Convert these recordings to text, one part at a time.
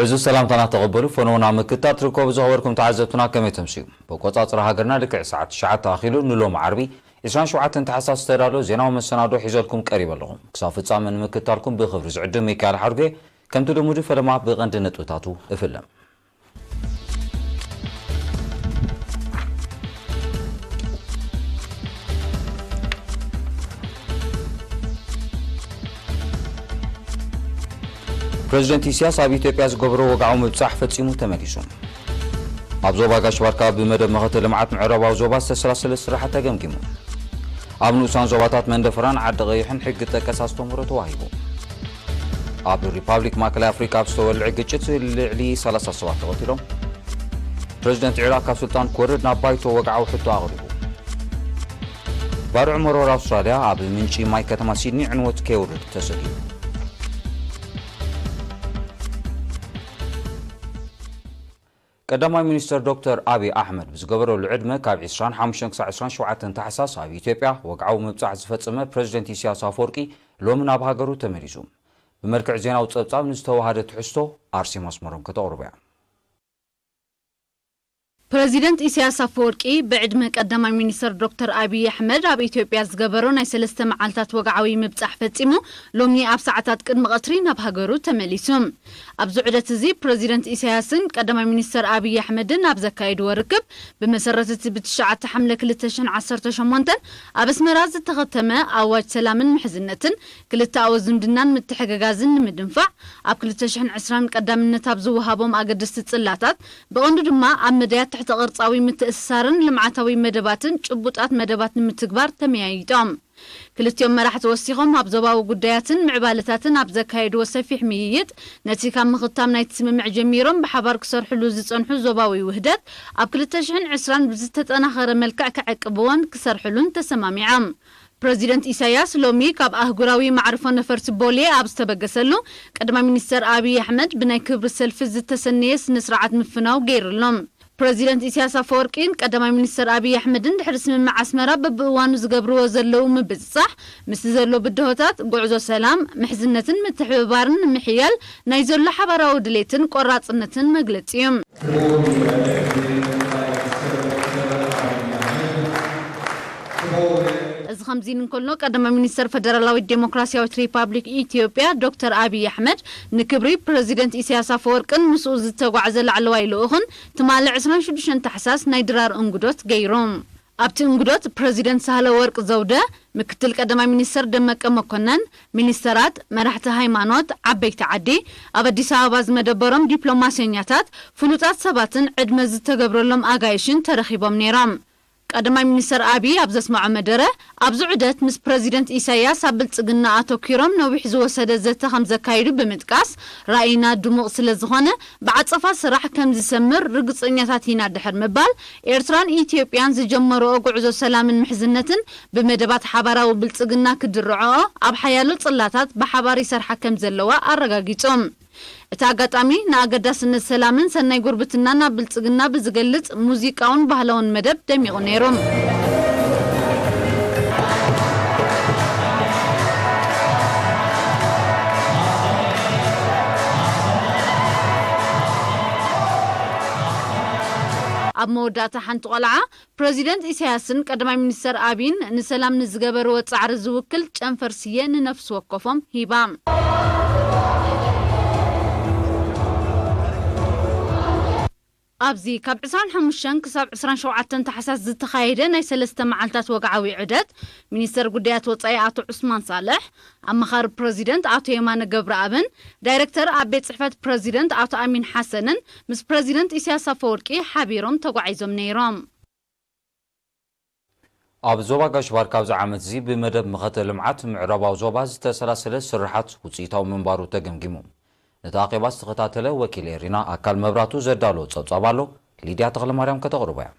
እዚ ሰላምታና ተቐበሉ። ፈነውና ምክትታል ትርከቡ ዝኸበርኩም ተዓዘብትና ከመይ ተምስዩ? ብቆጻጽራ ሃገርና ልክዕ ሰዓት ትሽዓተ ኣኺሉ ንሎሚ ዓርቢ ዕስራን ሸውዓተን ታሕሳስ ዝተዳሎ ዜናዊ መሰናዶ ሒዘልኩም ቀሪበ ኣለኹ። ክሳብ ፍጻመ ንምክትታልኩም ብኽብሪ ዝዕድም ሚካኤል ሓርጌ። ከምቲ ልሙድ ፈለማ ብቐንዲ ነጥብታቱ እፍለም። ፕረዚደንት ኢሳያስ ኣብ ኢትዮጵያ ዝገበሮ ወግዓዊ ምብጻሕ ፈጺሙ ተመሊሱ። ኣብ ዞባ ጋሽ ባርካ ብመደብ መኸተ ልምዓት ምዕራባዊ ዞባ ዝተሰላሰለ ስራሓት ተገምጊሙ። ኣብ ንኡሳን ዞባታት መንደፈራን ዓዲ ቀይሕን ሕጊ ጠቀስ ኣስተምህሮ ተዋሂቡ። ኣብ ሪፓብሊክ ማእከላይ ኣፍሪካ ኣብ ዝተወልዐ ግጭት ልዕሊ ሰላሳ ሰባት ተቐቲሎም። ፕረዚደንት ዒራቅ ካብ ስልጣን ክወርድ ናብ ባይቶ ወግዓዊ ሕቶ ኣቕሪቡ። ባርዕ መሮር ኣውስትራልያ ኣብ ምንጪ ማይ ከተማ ሲድኒ ዕንወት ከየውርድ ተሰልዩ። ቀዳማይ ሚኒስተር ዶክተር ኣቢይ ኣሕመድ ብዝገበረሉ ዕድመ ካብ ዕስራን ሓሙሽተን ክሳብ ዕስራን ሸውዓተን ታሕሳስ ኣብ ኢትዮጵያ ወግዓዊ ምብጻሕ ዝፈጸመ ፕረዚደንት ኢሳያስ ኣፈወርቂ ሎሚ ናብ ሃገሩ ተመሊሱ። ብመልክዕ ዜናዊ ጸብጻብ ንዝተዋሃደ ትሕዝቶ ኣርሴማ ኣስመሮም ከተቕርቦ እያ። ፕረዚደንት ኢሳያስ ኣፈወርቂ ብዕድመ ቀዳማይ ሚኒስተር ዶክተር ኣቢይ ኣሕመድ ኣብ ኢትዮጵያ ዝገበሮ ናይ ሰለስተ መዓልታት ወግዓዊ ምብጻሕ ፈጺሙ ሎሚ ኣብ ሰዓታት ቅድሚ ቀትሪ ናብ ሃገሩ ተመሊሱ። ኣብዚ ዑደት እዚ ፕረዚደንት ኢሳያስን ቀዳማይ ሚኒስተር ኣቢይ ኣሕመድን ኣብ ዘካየድዎ ርክብ ብመሰረት እቲ ብትሽዓተ ሓምለ ክልተ ሽሕን ዓሰርተ ሸሞንተን ኣብ ኣስመራ ዝተኸተመ ኣዋጅ ሰላምን ምሕዝነትን ክልተኣዊ ዝምድናን ምትሕግጋዝን ንምድንፋዕ ኣብ ክልተ ሽሕን ዕስራን ቀዳምነት ኣብ ዝወሃቦም ኣገደስቲ ጽላታት ብቐንዱ ድማ ኣብ መዳያት ትሕተ ቅርጻዊ ምትእስሳርን ልምዓታዊ መደባትን ጭቡጣት መደባት ንምትግባር ተመያይጦም። ክልቲኦም መራሕቲ ወሲኾም ኣብ ዞባዊ ጉዳያትን ምዕባለታትን ኣብ ዘካየድዎ ሰፊሕ ምይይጥ ነቲ ካብ ምኽታም ናይቲ ስምምዕ ጀሚሮም ብሓባር ክሰርሕሉ ዝጸንሑ ዞባዊ ውህደት ኣብ ክልተ ሽሕን ዕስራን ብዝተጠናኸረ መልክዕ ክዕቅብዎን ክሰርሕሉን ተሰማሚዖም። ፕረዚደንት ኢሳያስ ሎሚ ካብ ኣህጉራዊ መዕርፎ ነፈርቲ ቦሌ ኣብ ዝተበገሰሉ ቀዳማይ ሚኒስተር ኣቢይ ኣሕመድ ብናይ ክብሪ ሰልፊ ዝተሰነየ ስነ ስርዓት ምፍናው ገይሩሎም። ፕረዚደንት ኢሳያስ ኣፈወርቂን ቀዳማይ ሚኒስተር ኣቢይ ኣሕመድን ድሕሪ ስምምዕ ኣስመራ በብእዋኑ ዝገብርዎ ዘለዉ ምብጽጻሕ ምስቲ ዘሎ ብድሆታት ጉዕዞ ሰላም፣ ምሕዝነትን ምትሕብባርን ንምሕያል ናይ ዘሎ ሓባራዊ ድሌትን ቆራጽነትን መግለጺ እዩ። እዚ ከምዚ እንከሎ ቀዳማይ ሚኒስተር ፈደራላዊት ዴሞክራሲያዊት ሪፓብሊክ ኢትዮጵያ ዶክተር ኣቢይ ኣሕመድ ንክብሪ ፕረዚደንት ኢሳያስ ኣፈወርቅን ምስኡ ዝተጓዕዘ ላዕለዋይ ልኡኽን ትማሊ ዕስራን ሽዱሽተን ታሕሳስ ናይ ድራር እንግዶት ገይሩ። ኣብቲ እንግዶት ፕረዚደንት ሳህለ ወርቅ ዘውደ፣ ምክትል ቀዳማይ ሚኒስተር ደመቀ መኮነን፣ ሚኒስተራት፣ መራሕቲ ሃይማኖት፣ ዓበይቲ ዓዲ፣ ኣብ ኣዲስ ኣበባ ዝመደበሮም ዲፕሎማሰኛታት፣ ፍሉጣት ሰባትን ዕድመ ዝተገብረሎም ኣጋይሽን ተረኺቦም ነይሮም። ቀዳማይ ሚኒስተር ኣቢይ ኣብ ዘስመዖ መደረ፣ ኣብዚ ዑደት ምስ ፕረዚደንት ኢሳያስ ኣብ ብልጽግና ኣተኲሮም ነዊሕ ዝወሰደ ዘተ ከም ዘካይዱ ብምጥቃስ፣ ራእይና ድሙቕ ስለ ዝኾነ ብዓጸፋ ስራሕ ከም ዝሰምር ርግጸኛታት ኢና ድሕር ምባል፣ ኤርትራን ኢትዮጵያን ዝጀመርኦ ጉዕዞ ሰላምን ምሕዝነትን ብመደባት ሓባራዊ ብልጽግና ክድርዕኦ ኣብ ሓያሎ ጽላታት ብሓባር ይሰርሓ ከም ዘለዋ ኣረጋጊጾም። እቲ ኣጋጣሚ ንኣገዳስነት ሰላምን ሰናይ ጉርብትናን ኣብ ብልጽግና ብዝገልጽ ሙዚቃውን ባህላውን መደብ ደሚቑ ነይሩ። ኣብ መወዳእታ ሓንቲ ቆልዓ ፕረዚደንት ኢሳያስን ቀዳማይ ሚኒስተር ኣቢን ንሰላም ንዝገበርዎ ጻዕሪ ዝውክል ጨንፈር ስየ ንነፍሲ ወከፎም ሂባ። ኣብዚ ካብ ዕስራን ሓሙሽተን ክሳብ ዕስራን ሸውዓተን ታሕሳስ ዝተኻየደ ናይ ሰለስተ መዓልታት ወግዓዊ ዑደት፣ ሚኒስተር ጉዳያት ወጻኢ ኣቶ ዑስማን ሳልሕ፣ ኣማኻሪ ፕረዚደንት ኣቶ የማነ ገብረኣብን ዳይረክተር ኣብ ቤት ጽሕፈት ፕረዚደንት ኣቶ ኣሚን ሓሰንን ምስ ፕረዚደንት ኢሳያስ ኣፈወርቂ ሓቢሮም ተጓዒዞም ነይሮም። ኣብ ዞባ ጋሽ ባርካ ኣብዚ ዓመት እዚ ብመደብ መኸተ ልምዓት ምዕራባዊ ዞባ ዝተሰላሰለ ስርሓት ውፅኢታዊ ምንባሩ ተገምጊሙ። ነቲ ኣኼባ ዝተኸታተለ ወኪል ኤሪና ኣካል መብራቱ ዘዳለዎ ጸብጻብ ኣሎ፣ ሊድያ ተኽለማርያም ከተቕርቦ እያ።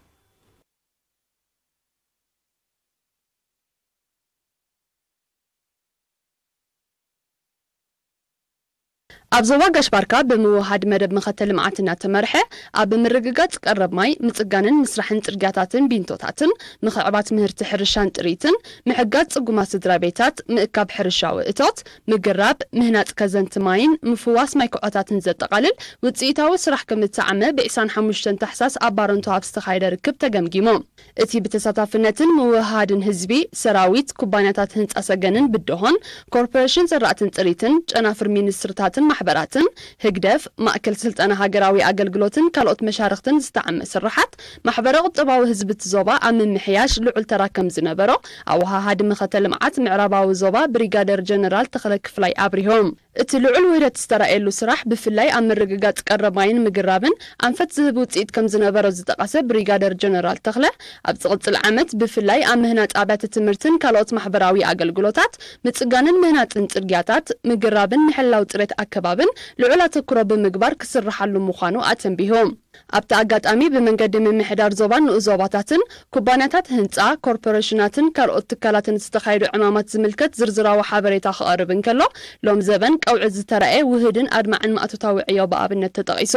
ኣብ ዞባ ጋሽ ባርካ ብምውሃድ መደብ መኸተ ልምዓት እናተመርሐ፣ ኣብ ምርግጋጽ ቀረብ ማይ፣ ምጽጋንን ምስራሕን ጽርግያታትን ቢንቶታትን፣ ምኽዕባት ምህርቲ ሕርሻን ጥሪትን፣ ምሕጋዝ ጽጉማት ስድራ ቤታት፣ ምእካብ ሕርሻዊ እቶት፣ ምግራብ፣ ምህናጽ ከዘንቲ ማይን ምፍዋስ ማይ ኩዖታትን ዘጠቓልል ውጽኢታዊ ስራሕ ከም እተዓመ ብ ዕስራን ሓሙሽተን ታሕሳስ ኣብ ባረንቶ ኣብ ዝተኻየደ ርክብ ተገምጊሙ። እቲ ብተሳታፍነትን ምውህሃድን ህዝቢ፣ ሰራዊት፣ ኩባንያታት ህንጻ ሰገንን ብድሆን፣ ኮርፖሬሽን ዘራእትን ጽሪትን፣ ጨናፍር ሚኒስትርታትን ማሕበራትን፣ ህግደፍ፣ ማእከል ስልጠና ሃገራዊ ኣገልግሎትን ካልኦት መሻርኽትን ዝተዓመ ስርሓት፣ ማሕበረ ቁጠባዊ ህዝቢ እቲ ዞባ ኣብ ምምሕያሽ ልዑል ተራ ከም ዝነበሮ፣ ኣወሃሃዲ መኸተ ልምዓት ምዕራባዊ ዞባ ብሪጋደር ጀነራል ተኽለ ክፍላይ ኣብሪሆም። እቲ ልዑል ውህደት ዝተራእየሉ ስራሕ፣ ብፍላይ ኣብ ምርግጋጽ ቀረብ ማይን ምግራብን ኣንፈት ዝህብ ውጽኢት ከም ዝነበሮ ዝጠቐሰ ብሪጋደር ጀነራል ተኽለ፣ ኣብ ዝቕጽል ዓመት ብፍላይ ኣብ ምህናጽ ኣብያተ ትምህርትን ካልኦት ማሕበራዊ ኣገልግሎታት፣ ምጽጋንን ምህናጽን ጽርግያታት፣ ምግራብን ምሕላው ጽሬት ኣከባብን ልዑል ኣተኩሮ ብምግባር ክስርሓሉ ምዃኑ ኣተንቢሁ። ኣብቲ ኣጋጣሚ፣ ብመንገዲ ምምሕዳር ዞባን ንኡስ ዞባታትን፣ ኩባንያታት ህንጻ፣ ኮርፖሬሽናትን ካልኦት ትካላትን ዝተኻየዱ ዕማማት ዝምልከት ዝርዝራዊ ሓበሬታ ክቐርብ እንከሎ፣ ሎም ዘበን ቀውዒ ዝተራእየ ውህድን ኣድማዕን ማእቶታዊ ዕዮ ብኣብነት ተጠቒሱ።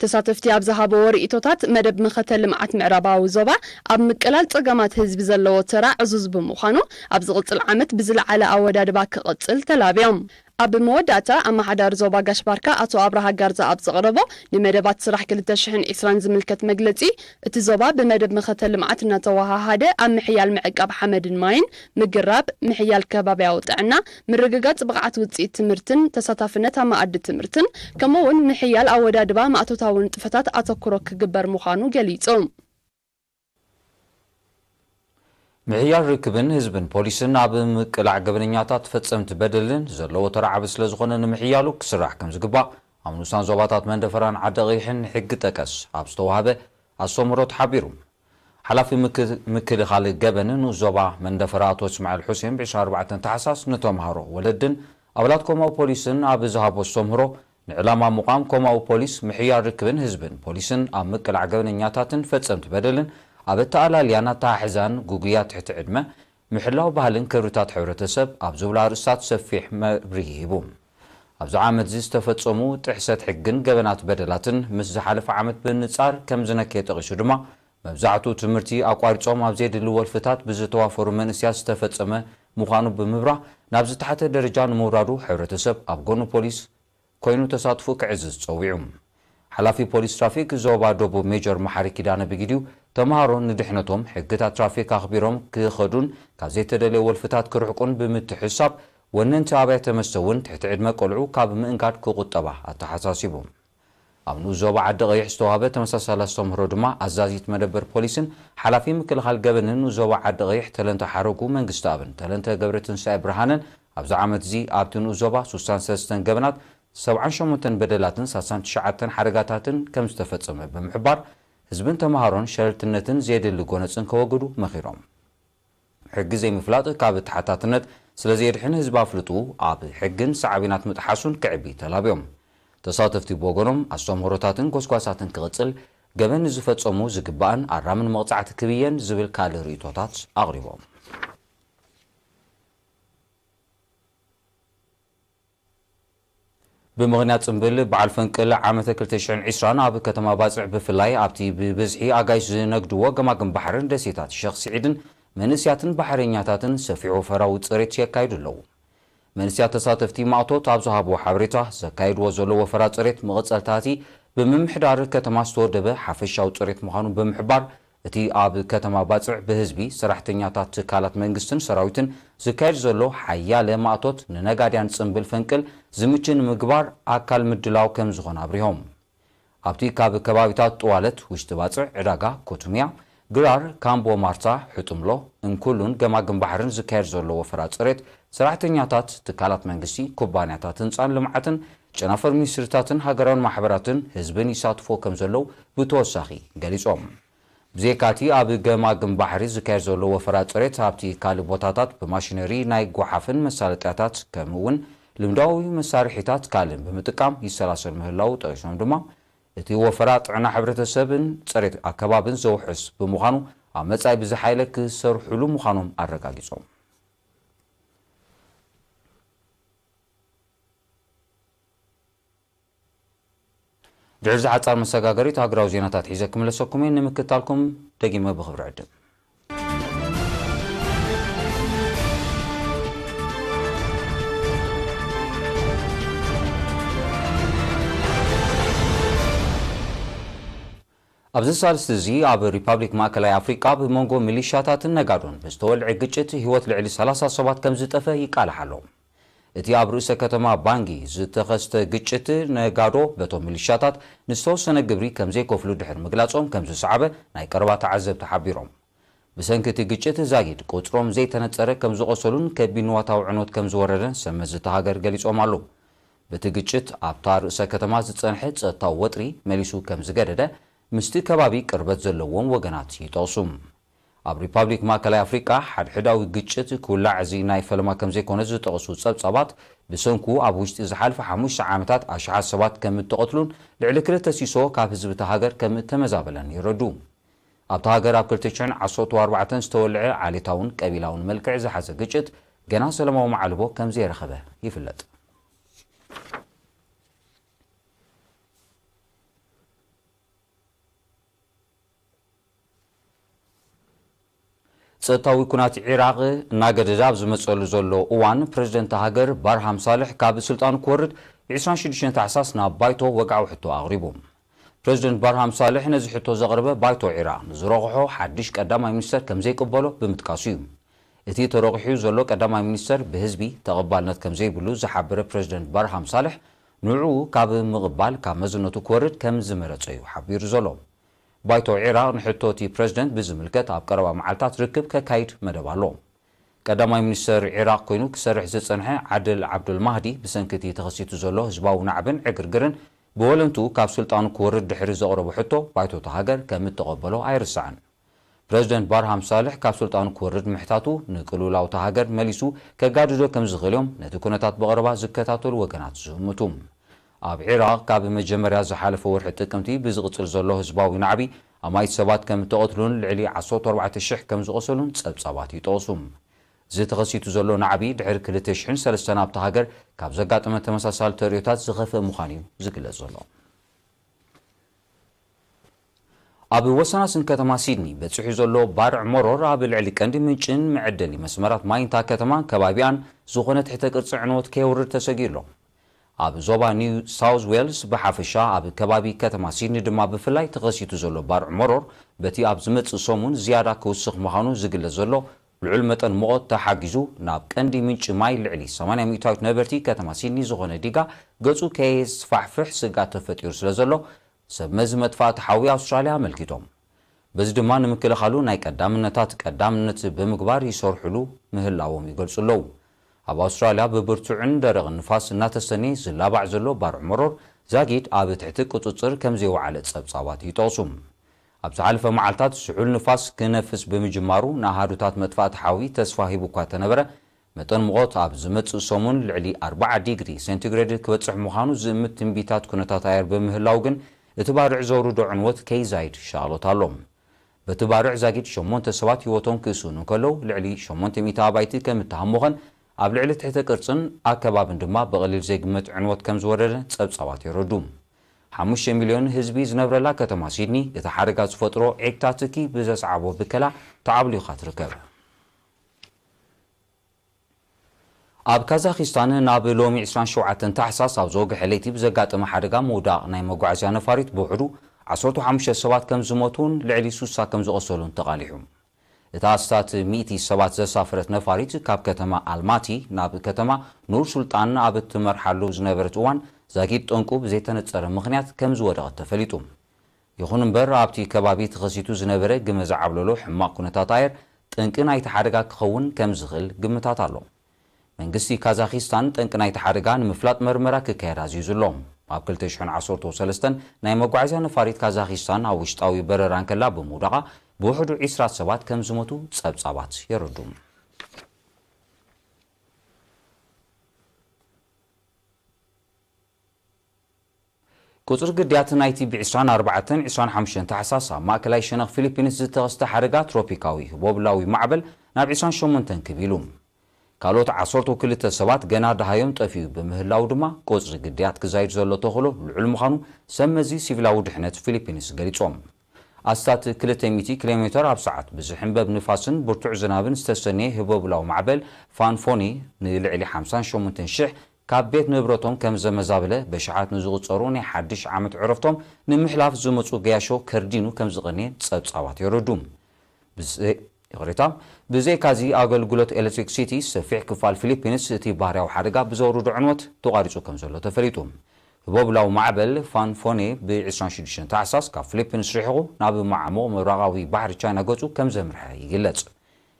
ተሳተፍቲ ኣብ ዝሃብዎ ርእይቶታት፣ መደብ መኸተ ልምዓት ምዕራባዊ ዞባ ኣብ ምቅላል ጸገማት ህዝቢ ዘለዎ ተራ ዕዙዝ ብምዃኑ፣ ኣብ ዝቕጽል ዓመት ብዝለዓለ ኣወዳድባ ክቕጽል ተላብዮም። ኣብ መወዳእታ፣ ኣመሓዳሪ ዞባ ጋሽ ባርካ ኣቶ ኣብርሃ ጋርዛ ኣብ ዘቕረቦ ንመደባት ስራሕ ክልተ ሽሕን ዕስራን ዝምልከት መግለጺ፣ እቲ ዞባ ብመደብ መኸተ ልምዓት እናተወሃሃደ ኣብ ምሕያል ምዕቃብ ሓመድን ማይን፣ ምግራብ፣ ምሕያል ከባብያዊ ጥዕና፣ ምርግጋጽ ብቕዓት ውጽኢት ትምህርትን ተሳታፍነት ኣብ መኣዲ ትምህርትን፣ ከምኡ'ውን ምሕያል ኣወዳድባ ማእቶታዊ ንጥፈታት ኣተኩሮ ክግበር ምዃኑ ገሊጹ። ምሕያል ርክብን ህዝብን ፖሊስን ኣብ ምቅላዕ ገበነኛታት ፈጸምቲ በደልን ዘለዎ ተራ ዓቢ ስለ ዝኾነ፣ ንምሕያሉ ክስራሕ ከም ዝግባእ ኣብ ንኡሳን ዞባታት መንደፈራን ዓዲ ቀይሕን ሕጊ ጠቀስ ኣብ ዝተዋህበ ኣስተምህሮ ተሓቢሩ። ሓላፊ ምክ-፣ ምክልኻል ገበን ንኡስ ዞባ መንደፈራ ኣቶ እስማዒል ሑሴን ብ ዕስራን ኣርባዕተን ታሕሳስ ንተምሃሮ፣ ወለድን ኣባላት ኮማዊ ፖሊስን ኣብ ዝሃቦ ኣስተምህሮ፣ ንዕላማ ምቋም ኮማዊ ፖሊስ ምሕያል ርክብን ህዝብን ፖሊስን ኣብ ምቅላዕ ገበነኛታትን ፈጸምቲ በደልን ኣብ ኣተኣላልያን ኣተሓሕዛን ጉጉያት ትሕቲ ዕድመ ምሕላው ባህልን ክብርታት ሕብረተሰብ ኣብ ዝብሉ ኣርእስታት ሰፊሕ መብርሂ ሂቡ። ኣብዚ ዓመት እዚ ዝተፈጸሙ ጥሕሰት ሕግን ገበናት በደላትን ምስ ዝሓለፈ ዓመት ብንጻር ከም ዝነከየ ጠቒሱ ድማ፣ መብዛሕትኡ ትምህርቲ ኣቋሪጾም ኣብ ዘየድሊ ወልፍታት ብዝተዋፈሩ መንእሰያት ዝተፈጸመ ምዃኑ ብምብራህ፣ ናብ ዝተሓተ ደረጃ ንምውራዱ ሕብረተሰብ ኣብ ጎኒ ፖሊስ ኮይኑ ተሳትፎ ክዕዝዝ ጸዊዑ። ሓላፊ ፖሊስ ትራፊክ ዞባ ደቡብ ሜጀር መሓሪ ኪዳነ ብጊዲኡ፣ ተምሃሮ ንድሕነቶም ሕግታት ትራፊክ ኣኽቢሮም ክኸዱን ካብ ዘይተደለየ ወልፍታት ክርሕቁን ብምትሕስሳብ፣ ወነንቲ ኣብያተ መስተ እውን ትሕቲ ዕድመ ቆልዑ ካብ ምእንጋድ ክቑጠባ ኣተሓሳሲቡ። ኣብ ንኡስ ዞባ ዓዲ ቀይሕ ዝተዋህበ ተመሳሳሊ ኣስተምህሮ ድማ ኣዛዚት መደበር ፖሊስን ሓላፊ ምክልኻል ገበንን ንኡስ ዞባ ዓዲ ቀይሕ ተለንተ ሓረጉ መንግስተኣብን ተለንተ ገብረትንሳኤ ብርሃነን ኣብዚ ዓመት እዚ ኣብቲ ንኡስ ዞባ ሱሳን ሰለስተን ገበናት፣ ሰብዓን ሸሞንተን በደላትን ሳሳን ትሽዓተን ሓደጋታትን ከም ዝተፈጸመ ብምሕባር፣ ህዝብን ተምሃሮን ሸለልትነትን ዘየድሊ ጎነጽን ከወግዱ መኺሮም። ሕጊ ዘይምፍላጥ ካብ ተሓታትነት ስለ ዘየድሕን ህዝቢ ኣፍልጡ ኣብ ሕግን ሳዕቤናት ምጥሓሱን ክዕቢ ተላብዮም። ተሳተፍቲ ብወገኖም ኣስተምህሮታትን ጎስጓሳትን ክቕጽል፣ ገበን ንዝፈጸሙ ዝግባእን ኣራምን መቕጻዕቲ ክብየን ዝብል ካልእ ርእይቶታት ኣቕሪቦም። ብምኽንያት ጽምብል በዓል ፈንቅል ዓመተ ክልተ ሽሕን ዕስራን ኣብ ከተማ ባጽዕ ብፍላይ ኣብቲ ብብዝሒ ኣጋይሽ ዝነግድዎ ገማግም ባሕርን ደሴታት ሸኽ ስዒድን መንእስያትን ባሕረኛታትን ሰፊሕ ወፈራዊ ጽሬት የካይዱ ኣለዉ። መንእስያት ተሳተፍቲ ማእቶት ኣብ ዝሃብዎ ሓበሬታ ዘካይድዎ ዘለዉ ወፈራ ጽሬት መቐጸልታቲ ብምምሕዳር ከተማ ዝተወደበ ሓፈሻዊ ጽሬት ምዃኑ ብምሕባር እቲ ኣብ ከተማ ባጽዕ ብህዝቢ፣ ሰራሕተኛታት ትካላት መንግስትን ሰራዊትን ዝካየድ ዘሎ ሓያለ ማእቶት ንነጋድያን ጽምብል ፈንቅል ዝምች ንምግባር ኣካል ምድላው ከም ዝኾነ ኣብሪሆም። ኣብቲ ካብ ከባቢታት ጥዋለት፣ ውሽጢ ባጽዕ፣ ዕዳጋ፣ ኮቱምያ፣ ግራር፣ ካምቦ ማርታ፣ ሕጡምሎ፣ እንኩሉን ገማግም ባሕርን ዝካየድ ዘሎ ወፈራ ጽሬት ሰራሕተኛታት ትካላት መንግስቲ፣ ኩባንያታት ህንጻን ልምዓትን፣ ጨናፍር ሚኒስትሪታትን ሃገራውን ማሕበራትን ህዝብን ይሳትፎ ከም ዘለዉ ብተወሳኺ ገሊጾም። ብዘይካቲ ኣብ ገማግም ባሕሪ ዝካየድ ዘሎ ወፈራ ጽሬት ኣብቲ ካልእ ቦታታት ብማሽነሪ ናይ ጓሓፍን መሳለጥያታት ከምኡ እውን ልምዳዊ መሳርሒታት ካልእን ብምጥቃም ይሰላሰል ምህላዉ ጠቒሶም ድማ እቲ ወፈራ ጥዕና ሕብረተሰብን ጽሬት ኣከባብን ዘውሕስ ብምዃኑ ኣብ መጻኢ ብዝሓይለ ክሰርሑሉ ምዃኖም ኣረጋጊጾም። ድሕሪ ዝሓጻር መሰጋገሪት ሃገራዊ ዜናታት ሒዘ ክምለሰኩም እየ። ንምክትታልኩም ደጊመ ብኽብሪ ዕድም። ኣብዚ ሳልስቲ እዚ ኣብ ሪፓብሊክ ማእከላይ ኣፍሪቃ ብመንጎ ሚሊሻታትን ነጋዶን ብዝተወልዐ ግጭት ህይወት ልዕሊ ሰላሳ ሰባት ከም ዝጠፈ ይቃላሕ ኣሎ። እቲ ኣብ ርእሰ ከተማ ባንጊ ዝተኸስተ ግጭት ነጋዶ በቶም ሚሊሻታት ንዝተወሰነ ግብሪ ከም ዘይከፍሉ ድሕሪ ምግላጾም ከም ዝሰዓበ ናይ ቀረባ ተዓዘብቲ ሓቢሮም። ብሰንኪ እቲ ግጭት ዛጊድ ቁጽሮም ዘይተነጸረ ከም ዝቖሰሉን ከቢድ ንዋታዊ ዕንወት ከም ዝወረደን ሰብ መዚ እታ ሃገር ገሊጾም ኣለዉ። በቲ ግጭት ኣብታ ርእሰ ከተማ ዝጸንሐ ጸጥታዊ ወጥሪ መሊሱ ከም ዝገደደ ምስቲ ከባቢ ቅርበት ዘለዎም ወገናት ይጠቕሱ። ኣብ ሪፓብሊክ ማእከላይ ኣፍሪቃ ሓድሕዳዊ ግጭት ክውላዕ እዚ ናይ ፈለማ ከም ዘይኮነ ዝጠቕሱ ጸብጻባት፣ ብሰንኩ ኣብ ውሽጢ ዝሓልፈ ሓሙሽተ ዓመታት ኣሽሓት ሰባት ከም እተቐትሉን ልዕሊ ክልተ ሲሶ ካብ ህዝቢ እታ ሃገር ከም እተመዛበለን የረዱ። ኣብታ ሃገር ኣብ ክልተ ሽሕን ዓሰርተ ኣርባዕተን ዝተወልዐ ዓሌታውን ቀቢላውን መልክዕ ዝሓዘ ግጭት ገና ሰላማዊ መዓልቦ ከም ዘየረኸበ ይፍለጥ። ጸጥታዊ ኩናት ዒራቕ እናገደደ ኣብ ዝመጸሉ ዘሎ እዋን፣ ፕረዚደንት ሃገር ባርሃም ሳልሕ ካብ ስልጣኑ ክወርድ ብ ዕስራን ሽዱሽተን ታሕሳስ ናብ ባይቶ ወግዓዊ ሕቶ ኣቕሪቡ። ፕረዚደንት ባርሃም ሳልሕ ነዚ ሕቶ ዘቕረበ ባይቶ ዒራቕ ንዝረቑሖ ሓድሽ ቀዳማይ ሚኒስተር ከም ዘይቅበሎ ብምጥቃሱ እዩ። እቲ ተረቑሑ ዘሎ ቀዳማይ ሚኒስተር ብህዝቢ ተቐባልነት ከም ዘይብሉ ዝሓበረ ፕረዚደንት ባርሃም ሳልሕ፣ ንዕኡ ካብ ምቕባል ካብ መዝነቱ ክወርድ ከም ዝመረጸ እዩ ሓቢሩ ዘሎ። ባይቶ ዒራቕ ንሕቶ እቲ ፕረዚደንት ብዝምልከት ኣብ ቀረባ መዓልታት ርክብ ከካይድ መደብ ኣሎ። ቀዳማይ ሚኒስተር ዒራቕ ኮይኑ ክሰርሕ ዝጸንሐ ዓድል ዓብዱል ማህዲ፣ ብሰንኪ እቲ ተኸሲቱ ዘሎ ህዝባዊ ናዕብን ዕግርግርን ብወለንትኡ ካብ ስልጣኑ ክወርድ ድሕሪ ዘቕረቦ ሕቶ፣ ባይቶ እታ ሃገር ከም እተቐበሎ ኣይርሳዕን። ፕረዚደንት ባርሃም ሳልሕ ካብ ስልጣኑ ክወርድ ምሕታቱ ንቅልውላው እታ ሃገር መሊሱ ከጋድዶ ከም ዝኽእል እዮም ነቲ ኩነታት ብቐረባ ዝከታተሉ ወገናት ዝእምቱ። ኣብ ዒራቕ ካብ መጀመርያ ዝሓለፈ ወርሒ ጥቅምቲ ብዝቕጽል ዘሎ ህዝባዊ ናዕቢ ኣማኢት ሰባት ከም እተቐትሉን ልዕሊ ዓሰርተ ኣርባዕተ ሽሕ ከም ዝቖሰሉን ጸብጻባት ይጠቕሱ። እዚ ተኸሲቱ ዘሎ ናዕቢ ድሕሪ ክልተ ሽሕን ሰለስተን ኣብታ ሃገር ካብ ዘጋጠመ ተመሳሳሊ ተርእዮታት ዝኸፍአ ምዃኑ እዩ ዝግለጽ ዘሎ። ኣብ ወሰናስን ከተማ ሲድኒ በጺሑ ዘሎ ባርዕ መሮር ኣብ ልዕሊ ቀንዲ ምንጭን መዐደሊ መስመራት ማይን እታ ከተማን ከባቢኣን ዝኾነ ትሕተ ቅርጺ ዕንወት ከየውርድ ተሰጊኡ ኣሎ። ኣብ ዞባ ኒው ሳውዝ ዌልስ ብሓፈሻ፣ ኣብ ከባቢ ከተማ ሲድኒ ድማ ብፍላይ ተኸሲቱ ዘሎ ባርዕ መሮር በቲ ኣብ ዝመጽእ ሰሙን ዝያዳ ክውስኽ ምዃኑ ዝግለጽ ዘሎ ልዑል መጠን ሙቐት ተሓጊዙ፣ ናብ ቀንዲ ምንጪ ማይ ልዕሊ ሰማንያ ሚእታዊት ነበርቲ ከተማ ሲድኒ ዝኾነ ዲጋ ገጹ ከየስፋሕፍሕ ስግኣት ተፈጢሩ ስለ ዘሎ፣ ሰብ መዚ መጥፋእቲ ሓዊ ኣውስትራልያ ኣመልኪቶም። በዚ ድማ ንምክልኻሉ ናይ ቀዳምነታት ቀዳምነት ብምግባር ይሰርሑሉ ምህላዎም ይገልጹ ኣለዉ። ኣብ ኣውስትራልያ ብብርቱዕን ደረቕን ንፋስ እናተሰነየ ዝላባዕ ዘሎ ባርዕ መሮር ዛጊድ ኣብ ትሕቲ ቁጽጽር ከም ዘይወዓለ ጸብጻባት ይጠቕሱ። ኣብ ዝሓለፈ መዓልታት ስሑል ንፋስ ክነፍስ ብምጅማሩ ንኣሃዱታት መጥፋእቲ ሓዊ ተስፋ ሂቡ እኳ እንተነበረ፣ መጠን ሙቐት ኣብ ዝመጽእ ሰሙን ልዕሊ ኣርብዓ ዲግሪ ሴንቲግሬድ ክበጽሕ ምዃኑ ዝእምት ትንቢታት ኩነታት ኣየር ብምህላው ግን፣ እቲ ባርዕ ዘውርዶ ዕንወት ከይዛይድ ሻቕሎት ኣሎ። በቲ ባርዕ ዛጊድ ሸሞንተ ሰባት ህይወቶም ክስእኑ እንከለዉ፣ ልዕሊ ሸሞንተ ሚእቲ ኣባይቲ ከም እተሃሞኸን ኣብ ልዕሊ ትሕተ ቅርጽን ኣከባብን ድማ ብቐሊል ዘይግመት ዕንወት ከም ዝወረደ ጸብጻባት የረዱ። ሓሙሽተ ሚልዮን ህዝቢ ዝነብረላ ከተማ ሲድኒ፣ እቲ ሓደጋ ዝፈጥሮ ዒግታ ትኪ ብዘስዓቦ ብከላ ተዓብሊኻ ትርከብ። ኣብ ካዛኺስታን ናብ ሎሚ ዕስራን ሸውዓተን ታሕሳስ ኣብ ዝወግሐ ለይቲ ብዘጋጠመ ሓደጋ ምውዳቕ ናይ መጓዓዝያ ነፋሪት ብውሕዱ ዓሰርተ ሓሙሽተ ሰባት ከም ዝሞቱን ልዕሊ ሱሳ ከም ዝቖሰሉን ተቓሊሑ። እታ ኣስታት ሚእቲ ሰባት ዘሳፈረት ነፋሪት ካብ ከተማ ኣልማቲ ናብ ከተማ ኑር ሱልጣን ኣብ እትመርሓሉ ዝነበረት እዋን ዛጊድ ጠንቁ ብዘይተነጸረ ምኽንያት ከም ዝወደቐት ተፈሊጡ። ይኹን እምበር ኣብቲ ከባቢ ተኸሲቱ ዝነበረ ግመ ዝዓብለሎ ሕማቕ ኩነታት ኣየር ጠንቂ ናይቲ ሓደጋ ክኸውን ከም ዝኽእል ግምታት ኣሎ። መንግስቲ ካዛኺስታን ጠንቂ ናይቲ ሓደጋ ንምፍላጥ መርመራ ክካየድ ኣዚዙ ኣሎ። ኣብ ክልተ ሽሕን ዓሰርተ ሰለስተን ናይ መጓዓዝያ ነፋሪት ካዛኺስታን ኣብ ውሽጣዊ በረራ እንከላ ብምውዳቓ ብውሕዱ ዒስራ ሰባት ከም ዝሞቱ ጸብጻባት የረዱ። ቁጽሪ ግዳያት ናይቲ ብ ዕስራን ኣርባዕተን ዕስራን ሓሙሽተን ታሕሳስ ኣብ ማእከላይ ሸነኽ ፊሊፒንስ ዝተኸስተ ሓደጋ ትሮፒካዊ ህቦብላዊ ማዕበል ናብ ዕስራን ሸሞንተን ክብ ኢሉ። ካልኦት ዓሰርተ ክልተ ሰባት ገና ደሃዮም ጠፊኡ ብምህላው ድማ፣ ቁጽሪ ግዳያት ክዛይድ ዘሎ ተኽእሎ ልዑል ምዃኑ ሰብ መዚ ሲቪላዊ ድሕነት ፊሊፒንስ ገሊጾም። ኣስታት ክልተ ሚእቲ ኪሎ ሜተር ኣብ ሰዓት ብዝሕንበብ ንፋስን ብርቱዕ ዝናብን ዝተሰነየ ህቦብላዊ ማዕበል ፋንፎኒ ንልዕሊ ሓምሳን ሸሞንተን ሽሕ ካብ ቤት ንብረቶም ከም ዘመዛበለ፣ በሽሓት ንዝቑጸሩ ናይ ሓድሽ ዓመት ዕረፍቶም ንምሕላፍ ዝመጹ ገያሾ ከርዲኑ ከም ዝቐነየ ጸብጻባት የረዱ። ብዘይ-፣ ይቕሬታ፣ ብዘይካዚ ኣገልግሎት ኤሌክትሪክሲቲ ሰፊሕ ክፋል ፊሊፒንስ እቲ ባህርያዊ ሓደጋ ብዘውርዶ ዕንወት ተቋሪጹ ከም ዘሎ ተፈሊጡ። ህቦብላዊ ማዕበል ፋንፎኔ ብ ዕስራን ሽዱሽተን ታሕሳስ ካብ ፊሊፒንስ ርሒቑ ናብ ማዕሙቕ ምብራቓዊ ባሕሪ ቻይና ገጹ ከም ዘምርሐ ይግለጽ።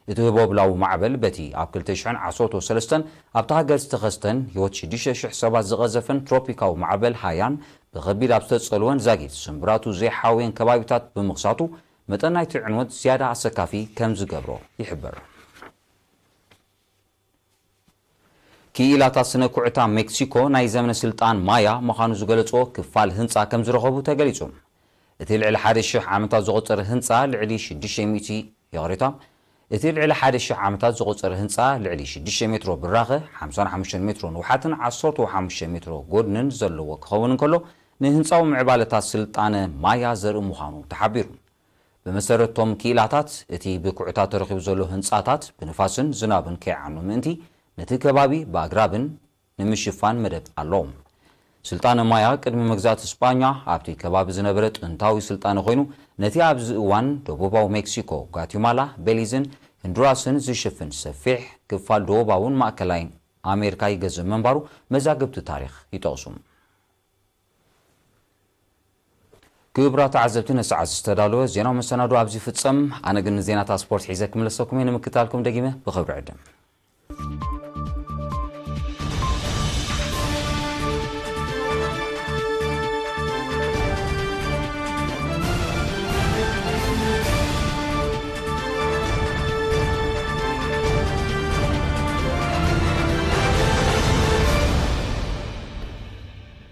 እቲ ህቦብላዊ ማዕበል በቲ ኣብ ክልተ ሽሕን ዓሰርተ ሰለስተን ኣብታ ሃገር ዝተኸስተን ህይወት ሽዱሽተ ሽሕ ሰባት ዝቐዘፈን ትሮፒካዊ ማዕበል ሃያን ብኸቢድ ኣብ ዝተጸልወን ዛጊት ስምብራቱ ዘይሓወየን ከባቢታት ብምኽሳቱ፣ መጠን ናይቲ ዕንወት ዝያዳ ኣሰካፊ ከም ዝገብሮ ይሕበር። ክኢላታት ስነ ኩዕታ ሜክሲኮ ናይ ዘመነ ስልጣን ማያ ምዃኑ ዝገለጽዎ ክፋል ህንጻ ከም ዝረኸቡ ተገሊጹ። እቲ ልዕሊ ሓደ ሽሕ ዓመታት ዘቑጸረ ህንጻ ልዕሊ ሽዱሽተ ሚእቲ፣ ይቕሬታ፣ እቲ ልዕሊ ሓደ ሽሕ ዓመታት ዘቑጸረ ህንጻ ልዕሊ ሽዱሽተ ሜትሮ ብራኸ፣ ሓምሳን ሓሙሽተን ሜትሮ ንውሓትን ዓሰርተ ሓሙሽተ ሜትሮ ጎድንን ዘለዎ ክኸውን እንከሎ፣ ንህንጻዊ ምዕባለታት ስልጣነ ማያ ዘርኢ ምዃኑ ተሓቢሩ። ብመሰረትቶም ክኢላታት፣ እቲ ብኩዕታት ተረኺቡ ዘሎ ህንጻታት ብንፋስን ዝናብን ከይዓኑ ምእንቲ፣ ነቲ ከባቢ ብኣግራብን ንምሽፋን መደብ ኣሎ። ስልጣነ ማያ ቅድሚ መግዛእቲ ስጳኛ ኣብቲ ከባቢ ዝነበረ ጥንታዊ ስልጣነ ኮይኑ፣ ነቲ ኣብዚ እዋን ደቡባዊ ሜክሲኮ፣ ጓቲማላ፣ ቤሊዝን ህንዱራስን ዝሽፍን ሰፊሕ ክፋል ደቡባውን ማእከላይን ኣሜሪካ ይገዝእ ምንባሩ መዛግብቲ ታሪኽ ይጠቕሱ። ክቡራት ተዓዘብቲ፣ ንሰዓት ዝተዳለወ ዜናዊ መሰናዶ ኣብዚ ይፍጸም። ኣነ ግን ንዜናታት ስፖርት ሒዘ ክምለሰኩም እየ። ንምክታልኩም ደጊመ ብኽብሪ ዕድም።